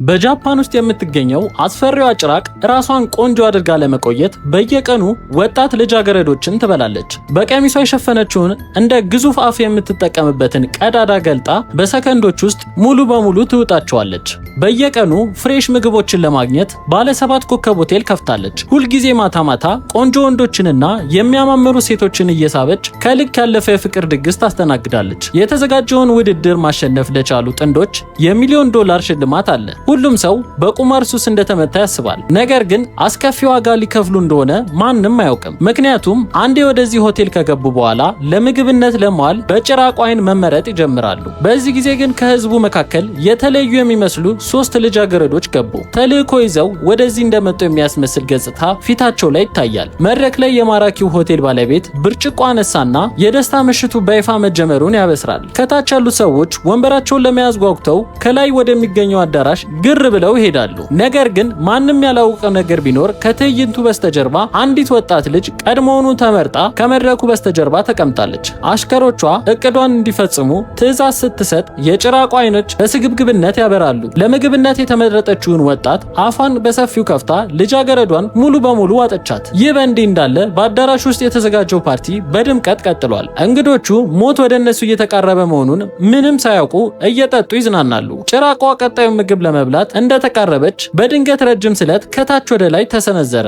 በጃፓን ውስጥ የምትገኘው አስፈሪዋ ጭራቅ ራሷን ቆንጆ አድርጋ ለመቆየት በየቀኑ ወጣት ልጃገረዶችን ትበላለች። በቀሚሷ የሸፈነችውን እንደ ግዙፍ አፍ የምትጠቀምበትን ቀዳዳ ገልጣ በሰከንዶች ውስጥ ሙሉ በሙሉ ትውጣቸዋለች። በየቀኑ fresh ምግቦችን ለማግኘት ባለ 7 ኮከብ ሆቴል ከፍታለች። ሁልጊዜ ማታ ማታ ቆንጆ ወንዶችንና የሚያማምሩ ሴቶችን እየሳበች ከልክ ያለፈ የፍቅር ድግስ ታስተናግዳለች። የተዘጋጀውን ውድድር ማሸነፍ ለቻሉ ጥንዶች የሚሊዮን ዶላር ሽልማት አለ። ሁሉም ሰው በቁማር ሱስ እንደተመታ ያስባል። ነገር ግን አስከፊ ዋጋ ሊከፍሉ እንደሆነ ማንም አያውቅም። ምክንያቱም አንዴ ወደዚህ ሆቴል ከገቡ በኋላ ለምግብነት ለመዋል በጭራቋ ዓይን መመረጥ ይጀምራሉ። በዚህ ጊዜ ግን ከህዝቡ መካከል የተለዩ የሚመስሉ ሶስት ልጃገረዶች ገቡ። ተልዕኮ ይዘው ወደዚህ እንደመጡ የሚያስመስል ገጽታ ፊታቸው ላይ ይታያል። መድረክ ላይ የማራኪው ሆቴል ባለቤት ብርጭቆ አነሳና የደስታ ምሽቱ በይፋ መጀመሩን ያበስራል። ከታች ያሉት ሰዎች ወንበራቸውን ለመያዝ ጓጉተው ከላይ ወደሚገኘው አዳራሽ ግር ብለው ይሄዳሉ። ነገር ግን ማንም ያላወቀው ነገር ቢኖር ከትዕይንቱ በስተጀርባ አንዲት ወጣት ልጅ ቀድሞውኑ ተመርጣ ከመድረኩ በስተጀርባ ተቀምጣለች። አሽከሮቿ እቅዷን እንዲፈጽሙ ትዕዛዝ ስትሰጥ የጭራቋ ዓይኖች በስግብግብነት ያበራሉ። ለምግብነት የተመረጠችውን ወጣት አፏን በሰፊው ከፍታ ልጃገረዷን ሙሉ በሙሉ ዋጠቻት። ይህ በእንዲህ እንዳለ በአዳራሽ ውስጥ የተዘጋጀው ፓርቲ በድምቀት ቀጥሏል። እንግዶቹ ሞት ወደ እነሱ እየተቃረበ መሆኑን ምንም ሳያውቁ እየጠጡ ይዝናናሉ። ጭራቋ ቀጣዩን ምግብ ለመብላት እንደተቃረበች በድንገት ረጅም ስለት ከታች ወደ ላይ ተሰነዘረ።